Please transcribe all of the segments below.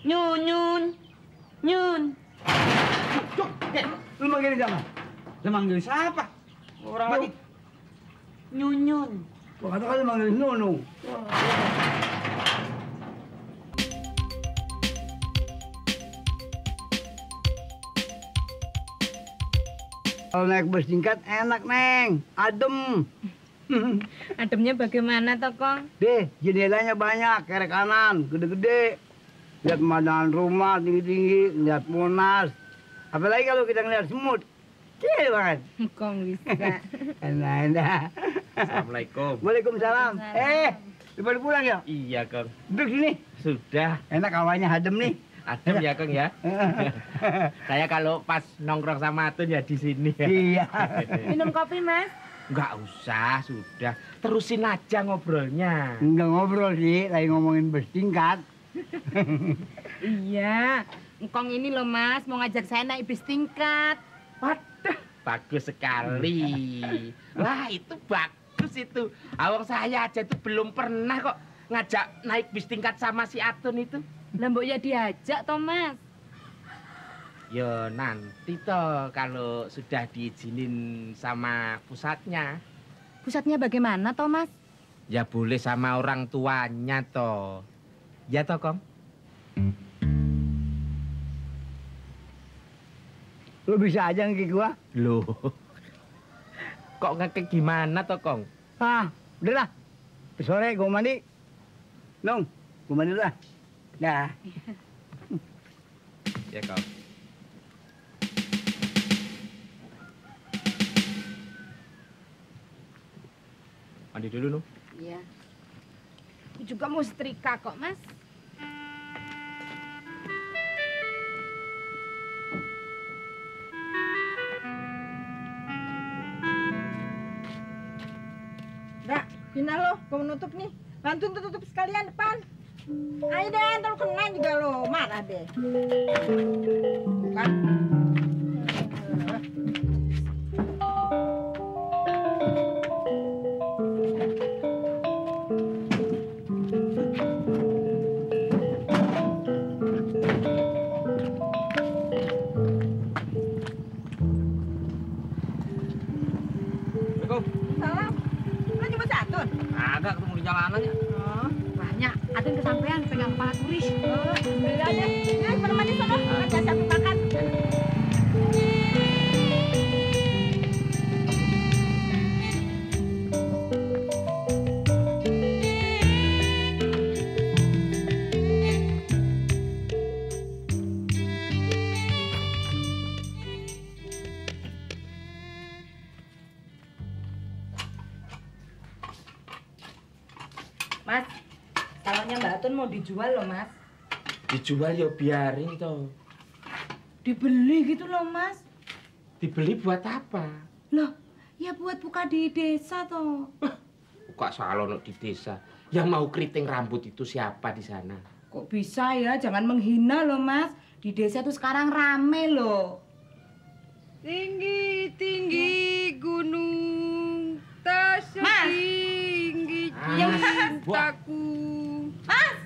Nyun. Nyun. Cuk, lu manggil siapa? Lu manggil siapa? Orang lagi Nyun. gua kata lu manggil Nunu. Kalau naik bus tingkat enak, Neng. Adem. Ademnya bagaimana, Tokong? Deh, jendelanya banyak, kerek kanan, gede-gede. Lihat pemandangan rumah tinggi-tinggi, lihat Monas. Apalagi kalau kita ngeliat semut. Kecil banget. Kong bisa. Enak. Assalamualaikum. Waalaikumsalam. Lupa pulang ya? Iya, Kang. Duduk sini. Sudah. Enak awalnya adem nih. Adem ya, Kang ya. Saya kalau pas nongkrong sama Atun ya di sini. Iya. Minum kopi, Mas? Enggak usah, sudah. Terusin aja ngobrolnya. Enggak ngobrol sih, lagi ngomongin bus tingkat. Iya. Engkong ini loh, Mas, mau ngajak saya naik bis tingkat. Waduh, bagus sekali. Wah, itu bagus itu. Awang saya aja itu belum pernah kok ngajak naik bis tingkat sama si Atun itu. Lah mbok ya diajak, toh, Mas. Ya nanti toh kalau sudah diizinin sama pusatnya. Pusatnya bagaimana, toh, Mas? Ya boleh sama orang tuanya toh. Ya toh, Kong? Lu bisa aja ngekik gua. Loh. Kok ngekek gimana toh, Kong? Udahlah. Sore gua mandi. Nong, gua mandi dulu lah. Dah. Ya, Kong. Mandi dulu, Nung. Iya. Aku juga mau setrika kok, Mas. Dak, final lo, gua mau nutup nih. Bantuin tutup sekalian depan. Ayo deh, ntar lu kena juga lo. Mana deh? Bukan. Salam. Lu jemput Atun? Agak ketemu di jalanan ya. Oh. Banyak. Atun kesampean pegang kepala turis. Alhamdulillah deh. Nih, pada mandi sono. Kita siapin makan. Mas, salonnya Mbak Atun mau dijual loh, Mas. Dijual ya biarin toh. Dibeli gitu loh, Mas. Dibeli buat apa? Loh, ya buat buka di desa toh. Buka salon di desa. Yang mau keriting rambut itu siapa di sana? Kok bisa ya? Jangan menghina loh, Mas. Di desa tuh sekarang rame loh. Tinggi, tinggi gunung, tak setinggi cintaku. Mas!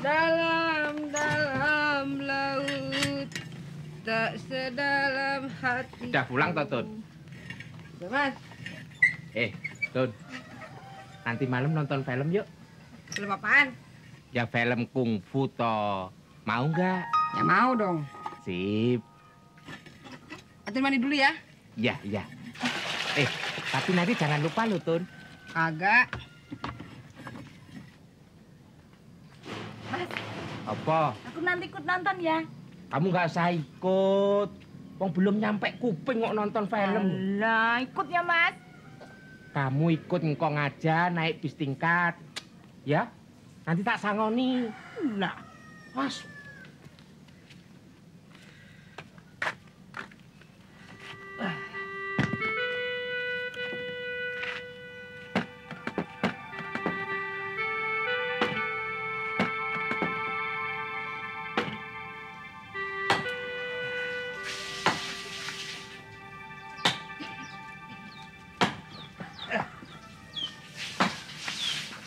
Dalam, dalam laut, tak sedalam hati. Udah pulang toh, Tun? Udah, Mas. Tun. Nanti malam nonton film yuk. Film apaan? Ya film kungfu toh. Mau nggak? Ya mau dong. Sip. Atun mandi dulu ya. Iya, iya. Tapi nanti jangan lupa lo, Tun. Agak. Mas, Apa? aku nanti ikut nonton ya. Kamu nggak usah ikut. Wong belum nyampe kuping kok nonton film. Alah, ikut ya, Mas. Kamu ikut ngkong aja naik bis tingkat. Ya? Nanti tak sangoni. Lah, Mas.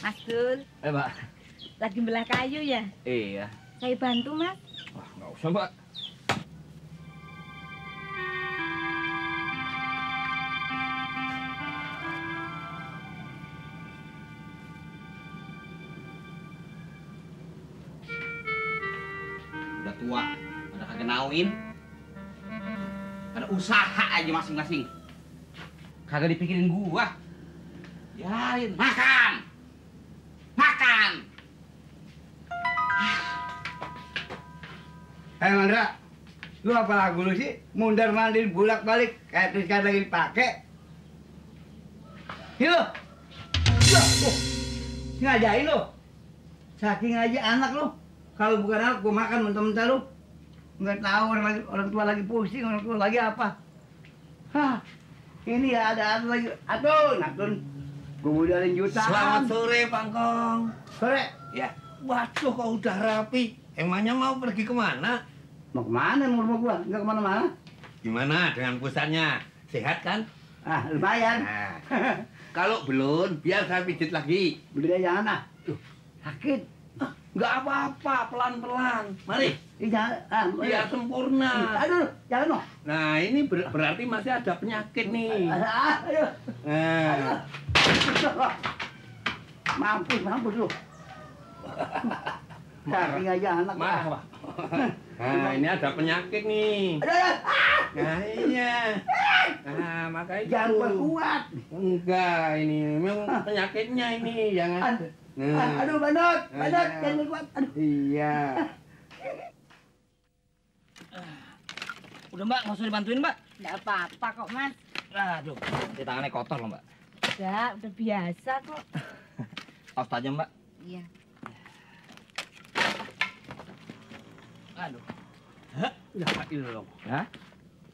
Mas Dul, Mbak. lagi belah kayu ya? Iya. Saya bantu, Mas. Wah, nggak usah, Mbak. Udah tua, pada kagak nauin. Pada usaha aja masing-masing. Kagak dipikirin gua. Yain, makan. Makan. Mandra, lu apa lagu lu sih? Mundar mandir bulak balik kayak tulisan lagi dipakai. Yo, ngajain lu. Saking aja anak lu. Kalau bukan anak, gua makan mentah-mentah lu. Nggak tahu orang tua lagi pusing, orang tua lagi apa. Hah, ini ya ada lagi. Atun. Gua modalin jutaan. Selamat sore, Pangkong. Sore. Ya, waduh kok udah rapi. Emangnya mau pergi kemana? Mau kemana rumah gua? Nggak kemana-mana. Gimana dengan pusatnya? Sehat kan? Ah, lumayan. Nah, kalau belum, biar saya pijit lagi. Udah jangan ah. Sakit. Nggak apa-apa, pelan-pelan. Mari, Jangan. biar sempurna. Aduh, jangan dong. Nah, ini berarti masih ada penyakit nih. Aduh. Nah, Mampus lu. Saking aja anak. marah, Pak. Nah, ini ada penyakit nih. Aduh. Nah, iya. Nah, maka itu. Jangan kuat. Enggak, ini memang penyakitnya ini, jangan. Aduh, bandot, jangan kuat. Aduh. Iya. Udah Mbak, nggak usah dibantuin Mbak. Nggak apa-apa kok, Mas. Aduh, di tangannya kotor loh Mbak. Udah biasa kok. Tos aja Mbak. Iya. Aduh. Udah mati lu dong. Hah?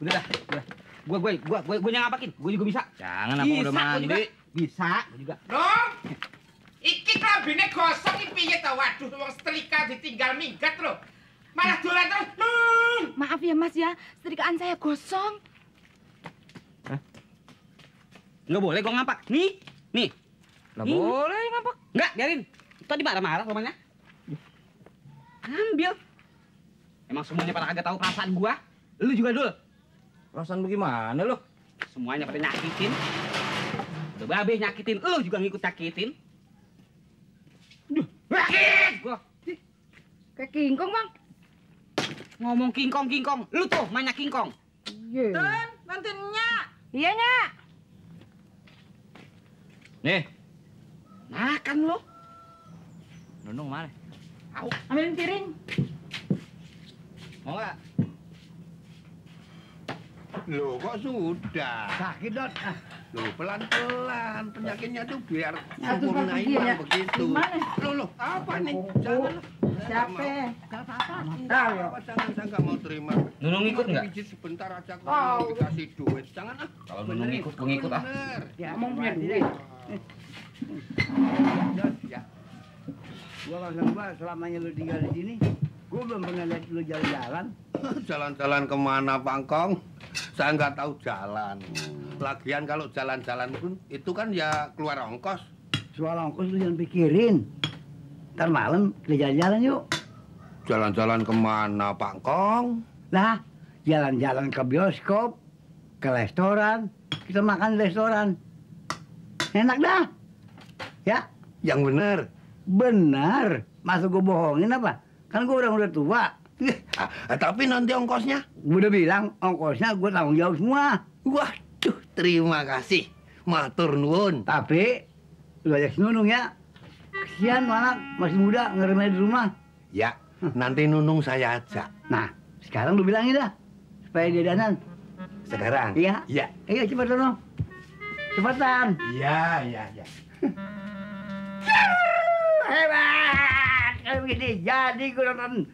Udah dah, udah. Gue yang ngapakin? Gue juga bisa. Jangan aku udah mandi. Bisa. Gue juga. Dong! Iki klambine gosong iki piye ta? Waduh, wong setrika ditinggal minggat lho. Malah dolan terus. Maaf ya, Mas ya. Setrikaan saya gosong. Nggak boleh gue ngampak. Nih. Nggak Ini. boleh ngampak. Nggak, biarin. Tadi marah-marah rumahnya. Ambil. Emang semuanya pada kagak tahu perasaan gua. Lu juga dul. Perasaan bagaimana lu? Semuanya pada nyakitin. Udah babe nyakitin, lu juga ngikut nyakitin. Duh, sakit gua. Kayak kingkong, Bang. Ngomong kingkong, lu tuh banyak kingkong. Iya. Tun, bantuin Nyak. Iya, Nyak. Nih, makan lu. Nunung mana? Ambilin piring. Mau nggak? Loh, kok sudah? Sakit, Dot. Loh, pelan-pelan. Penyakitnya tuh biar Aduh, sempurnain pergi ya. Bang, begitu. Gimana? Loh, apa nih? Jangan. Siapa? Tahu Tahu ya. apa? Jangan, saya nggak mau terima. Nunung ikut nggak? Pijit sebentar aja kok Oh. dikasih duit. Jangan ah. Kalau Nunung ikut, gua ngikut ah. Bener. Ya, mau punya duit. Dot, ya. Gua langsung selamanya lu tinggal di sini. Gua belum pernah lihat lu jalan-jalan. Jalan-jalan kemana, Pangkong? Saya nggak tahu jalan. Lagian kalau jalan-jalan pun itu kan ya keluar ongkos. Soal ongkos lu jangan pikirin. Ntar malam kita jalan-jalan yuk. Jalan-jalan kemana, Pangkong? Lah, jalan-jalan ke bioskop, ke restoran. Kita makan di restoran. Enak dah. Ya, Yang bener. benar. Masa gua bohongin apa? Kan gua udah tua. Tapi nanti ongkosnya? Gua udah bilang ongkosnya gua tanggung jawab semua. Waduh, terima kasih. Matur nuwun. Tapi lu ajak si Nunung ya. Kesian tuh anak masih muda ngeremeh di rumah. Ya, nanti Nunung saya ajak. Nah, sekarang lu bilangin dah supaya dia dandan. Sekarang? Iya. Iya. Iya cepetan dong. Cepetan. Iya. Hebat. Kayak begini jadi gua nonton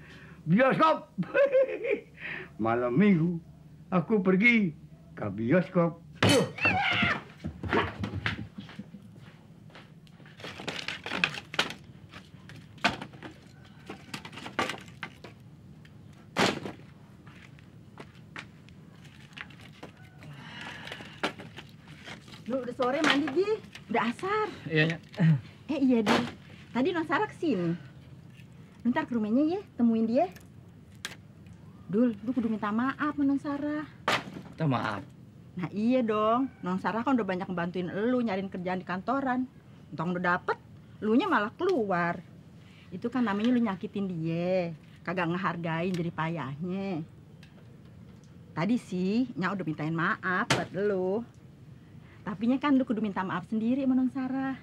bioskop. Malam minggu aku pergi ke bioskop. Lu udah sore mandi, Gi. Udah asar. Iya, Nyak. Iya, Di. Tadi Non Sarah kesini. Ntar ke rumahnya ya, temuin dia. Dul, lu kudu minta maaf sama Non Sarah. Minta maaf. Nah iya dong, Non Sarah kan udah banyak ngebantuin elu nyariin kerjaan di kantoran. Entong udah dapet, elunya malah keluar. Itu kan namanya lu nyakitin dia, kagak ngehargain jadi payahnya. Tadi sih, Nya udah mintain maaf buat elu. Tapinya kan lu kudu minta maaf sendiri sama Non Sarah.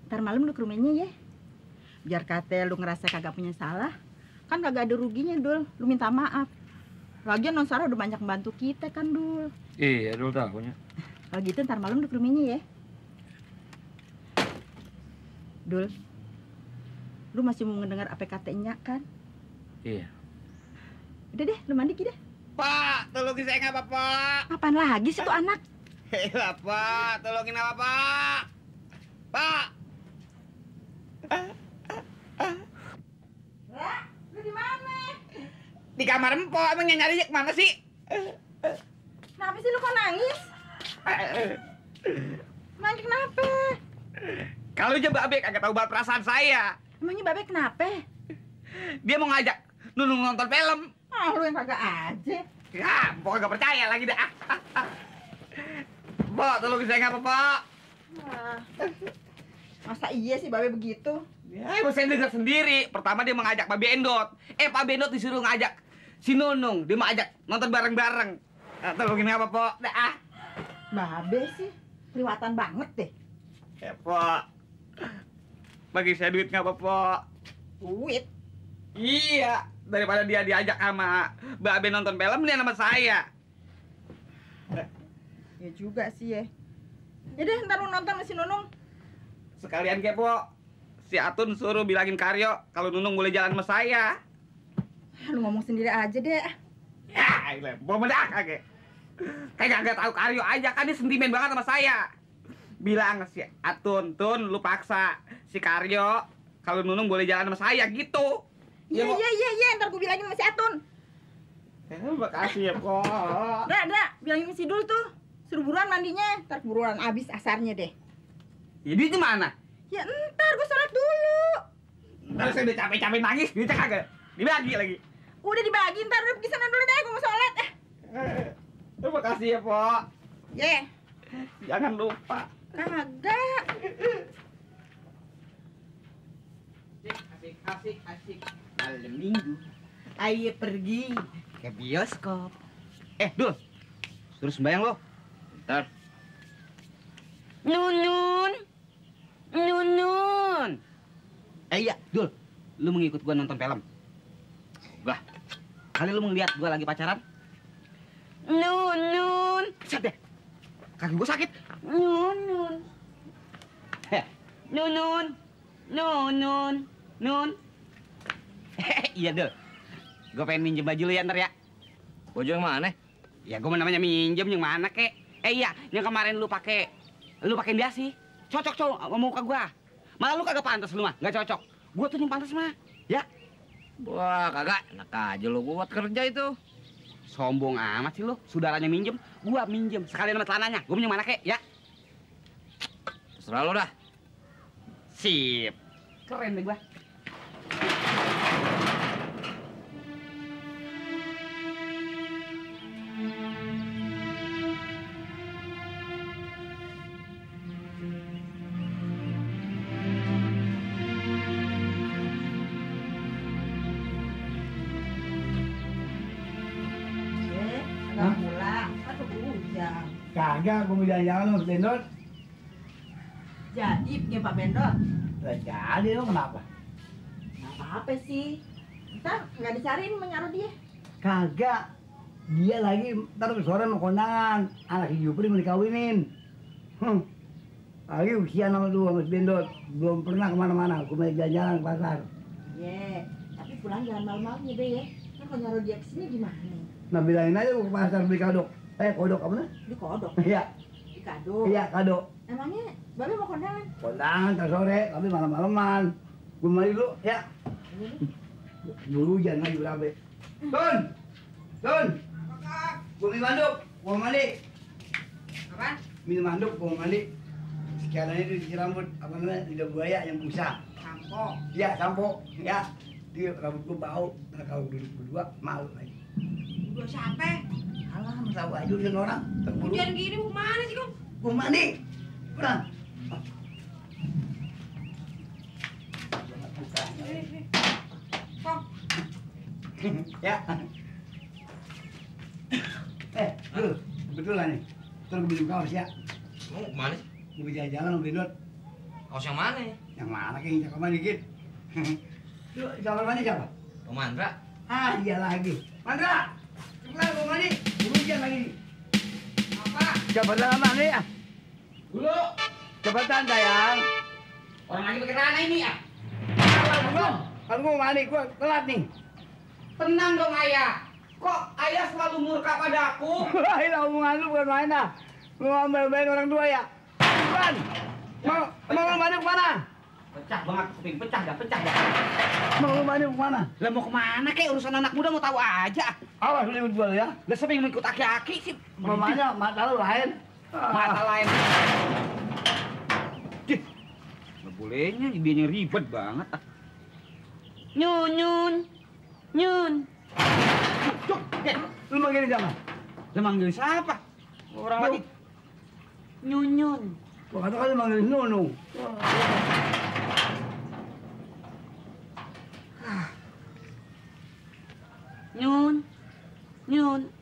Ntar malam lu ke rumahnya ya. Biar kata lu ngerasa kagak punya salah, kan kagak ada ruginya, Dul. Lu minta maaf. Lagian Non Sarah udah banyak membantu kita kan, Dul. Iya, Dul tahunya. Kalau gitu ntar malam lu ke rumahnya ya. Dul, lu masih mau ngedengar apa kata-nya kan? Iya. Udah deh, lu mandi deh. Pak, tolongin saya nggak apa-apa. Apaan lagi sih tuh anak? Helah, Pak, tolongin apa, Pak? Pak. Ra, lu di mana? Di kamar Empok, emang nyarinya kemana sih? Kenapa sih lu kok nangis? Nangis kenapa? Kalau aja Mbak Be kagak tahu banget perasaan saya. Emangnya Babe kenapa? Dia mau ngajak Nunung nonton film. Ah, lu yang kagak aja. Ya, Empok kagak percaya lagi dah. Pak, tolongin saya nggak apa-apa. Wah. Masa iya sih Babe begitu? Ya, emang saya dengar sendiri. Pertama dia mengajak Pak Bendot. Pak Bendot disuruh ngajak si Nunung. Dia mau ajak nonton bareng-bareng. Tolongin nggak apa-apa. Dah. Babe sih, kelewatan banget deh. Pak. Bagi saya duit nggak apa-apa. Duit? Iya, daripada dia diajak sama Mbak Abe nonton film, dia sama saya. Ya juga sih ya. Yaudah, ntar lu nonton sama si Nunung. Sekalian kepo, si Atun suruh bilangin Karyo kalau Nunung boleh jalan sama saya. Lu ngomong sendiri aja deh. Ya, mau mendak kagak. Kagak tahu Karyo aja kan dia sentimen banget sama saya. Bilang si Atun, Tun, lu paksa si Karyo kalau Nunung boleh jalan sama saya gitu. Iya, ntar gue bilangin sama si Atun. Makasih ya, Kok. Dah, bilangin sama si Dul tuh. Suruh buruan mandinya, ntar buruan abis asarnya deh. Ya duitnya mana? Ya ntar gue sholat dulu. Ntar saya udah capek-capek nangis, duitnya kagak dibagi lagi. Udah dibagi, ntar lu pergi sana dulu deh, gue mau sholat. Terima kasih ya, Pok. Yeah. Jangan lupa. Kagak. Asik. Malam minggu, ayo pergi ke bioskop. Dul, suruh sembayang lo. Bentar. Nunun. Iya, Dul, lu mau ngikut gua nonton film? Gah. Kali lu mau ngeliat gua lagi pacaran? Nunun. Set deh. Kaki gua sakit. Nunun. Nun. Iya, Dul. Gua pengen minjem baju lu ya ntar ya. Baju yang mana? Ya gua namanya minjem yang mana kek? Iya, yang kemarin lu pakai dia sih. Cocok sama muka gua. Malah lu kagak pantas lu mah, nggak cocok. Gua tuh yang pantas mah. Ya. Wah, kagak. Enak aja lu buat kerja itu. Sombong amat sih lu. Saudaranya minjem, gua minjem. Sekalian sama celananya. Gua minjem mana kek? Ya. Terserah lu dah. Sip. Keren deh gua. Nggak pulang, kan keburu hujan. Kagak, gue mau jalan-jalan sama Bendot. Jadi punya Pak Bendot. Lah jadi lo kenapa? Nggak apa-apa sih. Ntar nggak dicariin menyaruh dia. Kagak. Dia lagi ntar sore mau kondangan. Anak si Jupri mau dikawinin. Lagi usian sama lu sama si Bendot. Belum pernah kemana-mana. Gue mau jalan-jalan ke pasar. Iya, tapi pulang jangan malam-malam ya, Be ya. Kan kalau nyaruh dia kesini gimana? Nah bilangin aja gue ke pasar beli kodok. Kodok apa nih? Di kodok, Iya, di kado. iya kado. Emangnya Babe mau kondangan? Kondangan ntar sore, tapi malam-malaman. Gue mandi dulu, ya. Dulu hujan lagi berapa? Tun! Gue minum handuk, gue mau mandi. Apaan? Minum handuk, gue mau mandi. Sekian itu cuci rambut, apa namanya, lidah buaya yang busa. Oh, ya sampo, ya. Dia rambut gua bau. Nah, kalau duduk berdua malu lagi. Udah siapa? Alah, tahu aja urusan orang. Terburu. Hujan gini mau kemana sih, Kong? Gua mandi. Pulang. Kong, Ya. Lu, kebetulan nih. Terus beli kaos ya. Mau kemana? Mau jalan-jalan mau beli dot. Kaos yang mana? Yang mana kayaknya cakep mana dikit. Lu, kamar mandi siapa? Om Mandra. Ah, dia lagi. Mandra, cepetan gua mandi. Hujan lagi. Apa? Cepetan mandi ya. Dulu. Cepetan sayang. Orang lagi pakai rana ini ya. Kalau gua mandi, gua telat nih. Tenang dong ayah. Kok ayah selalu murka padaku? Ini omongan lu bukan main dah. Lu ngambil-ngambilin orang tua ya. Bukan. Mau lu mandi kemana? Pecah banget kuping, pecah dah. Mau lu mandi kemana? Lah mau kemana kek urusan anak muda mau tahu aja. Awas lu ikut gua ya. Lah sering mengikut aki-aki sih. Mamanya mata lu lain. Mata lain. Cih. Nggak bolehnya, idenya ribet banget. Nyun. Cuk, Lu manggilin siapa? lu manggil siapa? Orang lagi nyun. Gua kata lu manggilin Nunu. Nyun,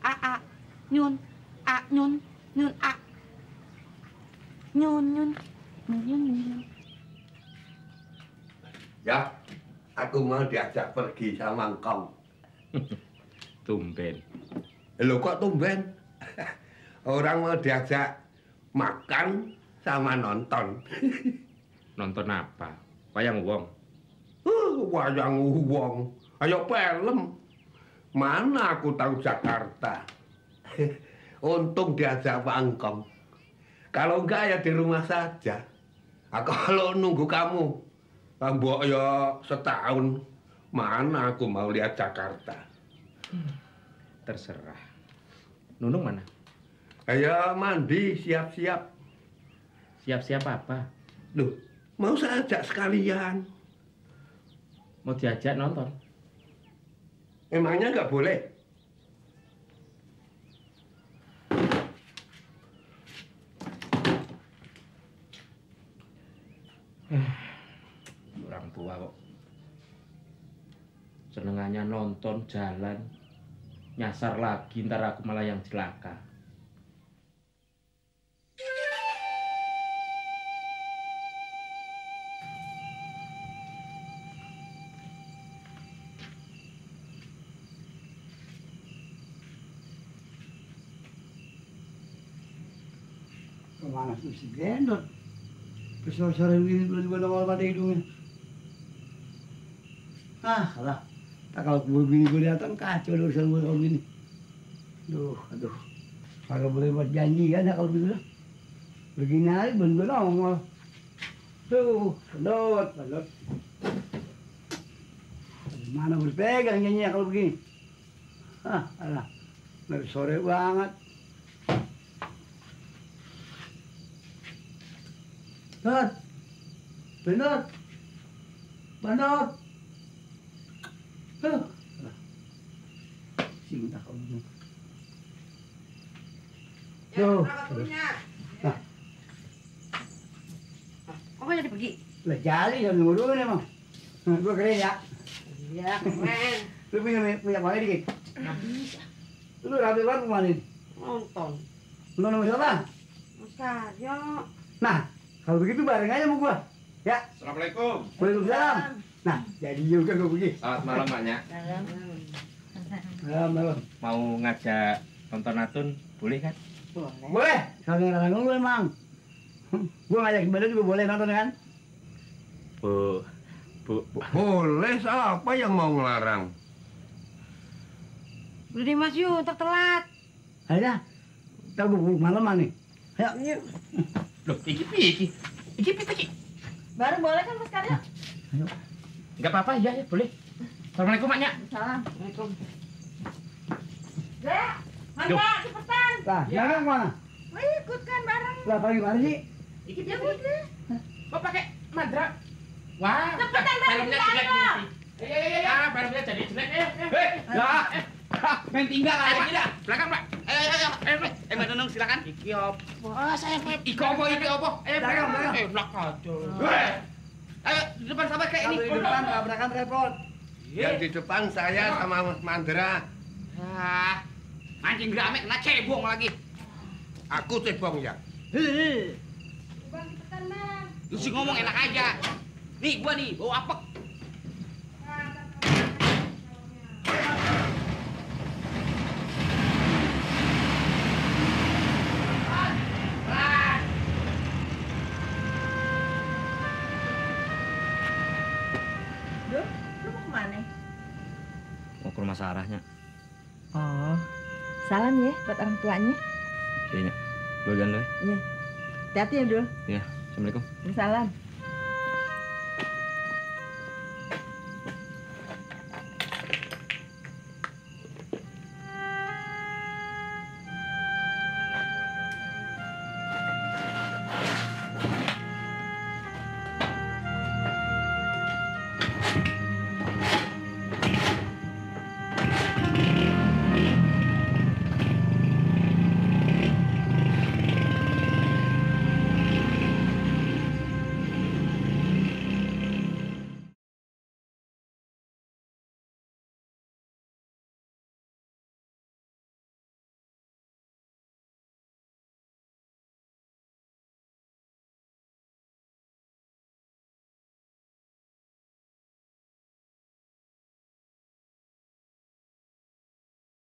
a, nyun, a, nyun, a, nyun. Ya, aku mau diajak pergi sama engkau. Tumben. Loh kok tumben? Orang mau diajak makan sama nonton. Nonton apa? Wayang wong. Wayang wong. Ayo film. Mana aku tahu Jakarta. Untung diajak Pak Engkong. Kalau enggak ya di rumah saja. Kalau nunggu kamu, mbok ya setahun. Mana aku mau lihat Jakarta. Terserah. Nunung mana? Ayo mandi, siap-siap. Siap-siap apa? Loh, mau saya ajak sekalian. Mau diajak nonton? Emangnya nggak boleh? Orang tua kok. Senengannya nonton jalan. Nyasar lagi ntar aku malah yang celaka. Kemana tuh si Gendot? Sore-sore begini tiba-tiba nongol pada hidungnya. Alah. Tak kalau bini gue datang kacau deh urusan gue kalau begini. Aduh. Kagak boleh buat janji kan ya kalau begitu. Begini aja belum gue nongol. Sedot. Mana berpegang janjinya kalau begini. Alah. Dari sore banget. Bandot. Cinta kau ini. Tuh. Nah, kok jadi pergi? lah jali jam 5 dulu nih emang. Gua keren ya. Iya, keren. Lu punya apa dikit? Nggak bisa. Lu rapi banget kemarin. Nonton. Lu nomor siapa? Mas Karyo. Nah, kalau begitu bareng aja sama gua. Ya. Assalamualaikum. Waalaikumsalam. Nah, jadi juga gua pergi. Selamat malam, Maknya. Malam. Mau ngajak nonton Atun, boleh kan? Boleh. Kalau ngarang lu emang. Gua ngajak Bandot juga boleh nonton kan? Bu. Boleh, siapa yang mau ngelarang? Udah deh Mas Yu, ntar telat. Ayo, kita gua malaman nih. Ayo. Loh, iki. Baru boleh kan Mas Karyo? Ayo. Enggak apa-apa, ya, boleh. Assalamualaikum, Maknya. Salam. Assalamualaikum. Dek, Mangga, cepetan. Nah, ya. Kemana? Mau ikut kan bareng. Lah, pagi mana sih? Iki Ya udah. Kok pakai madra? Wah, filmnya jelek nih. Ya, filmnya jadi jelek. Lah, main tinggal Ayo, aja. tidak. Belakang, Pak. Ayo, Mbak Nunung silakan. Iki apa? Saya Iko apa? Ayo, Belakang. enak aja. Ayo di depan sama kayak Kalau ini. di depan tabrakan repot. Yang di depan saya sama Mandra. Ah, mancing gerame kena cebong lagi. Aku cebong ya. Lu sih ngomong enak aja. Nih gua nih bau apek. Duh, lu mau kemana? Mau ke rumah Sarahnya. Oh, salam ya buat orang tuanya. Iya, Dul jalan dulu ya. Iya. Hati-hati ya, Dul. Iya, Assalamualaikum. Salam.